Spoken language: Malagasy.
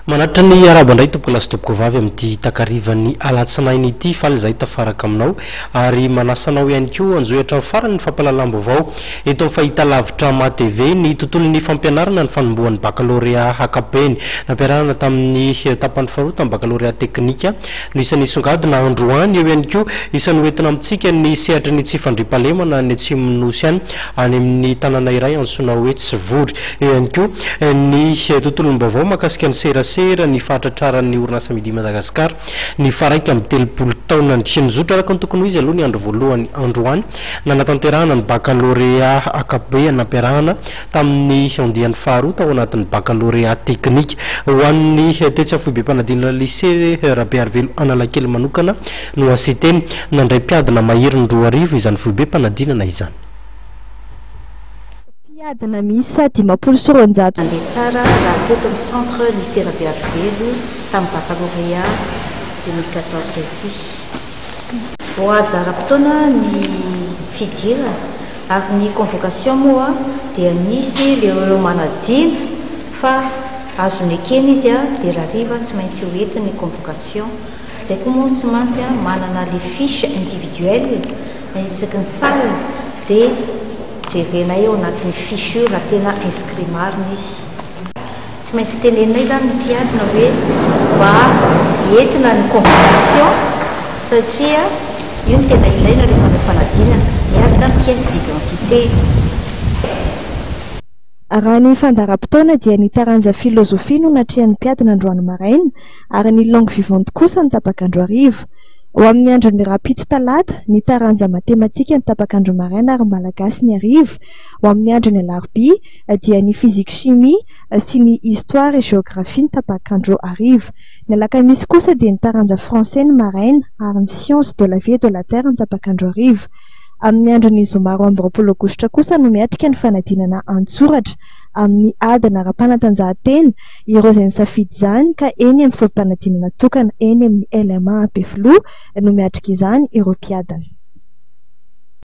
Manatitra ny arahaba indray tompokolahy sy tompokovavy amin'ity takarivan'ny alatsinainy ity. Faly izahay tafaraka aminao ary manasa anao ihany koa hanjohy hatramin'ny farany ny fampahalalam-baovao eto amin'ny fahitalavitra MATV ny tontolon'ny fampianarana ny fanombohan'ny bakalorea ankapobeny nampiarahana tamin'ny tapany faharoa tamin'ny bakalorea teknika no isan'ny hisongadina androany. Eo ihany koa isan'ny hoentina amintsika ny sehatry ny tsy fandriampahalemana any atsimon'ny Nosy any any amin'ny tanàna iray antsoina hoe Tsivory. Eo ihany koa ny tontolom-baovao mahakasika ny serasera, ny fahatratraran'ny orinasa Midi Madagascar ny faha-31 taonany. Nizotra araka ny tokony ho izy aloha ny andro voalohany androany nanatanterahana ny bakalorea ankapobeny nampiarahana tamin'ny andiany faharoa tao anatin'ny bakalorea teknika. Ho an'ny tetsy amin'ny foibem-panadinana Lycée Rabearivelo Analakely manokana no asian-teny. Nandray mpiadina maherin'ny 2000 izany foibem-panadinana izany. Mpiadina miisa 250. Nandeha tsara raha teto amin'ny Centre Lycée Rabearivelo tamin'ny Baccalauréat 2014 ity. Voahaja ara-potoana ny fidirana ary ny convocation moa dia nisy le ireo manadino fa azo nekena izy dia rahariva tsy maintsy ho entiny ny convocation. Zay koa moa tsy mantsy manana le fiche individuelle isaky ny salle dia jerenay ao anatin'ny fiche io raha tena inscrit marina izy. Tsy maintsy teneninay zany ny mpiadina hoe mba entina ny convocation satria io no tena ilaina rehefa hanao fanadinana miaraka ny pièce d'identité. Raha ny fandaharam-potoana dia ny taranja filozofia no natrehan'ny mpiadina androany maraina ary ny langue vivante kosa ny tapak'andro hariva. Ho amin'ny andron'ny rahampitso talata, ny taranja matematika ny tapak'andro maraina ary malagasy ny hariva. Ho amin'ny andron'ny alarobia dia ny physique chimie sy ny histoire et géographie ny tapak'andro hariva. Ny alakamisy kosa dia ny taranja français ny maraina ary ny sciences de la vie et de la terre ny tapak'andro hariva. Amin'ny andron'ny zoma 22 aogositra kosa no miatrika ny fanadinana an-tsoratra amin'ny adina ara-panatanjahantena ireo izay nisafidy izany ka eny amin'ny foibem-panadinana tokana eny amin'ny LMA Ampefiloha no miatrika izany ireo mpiadina.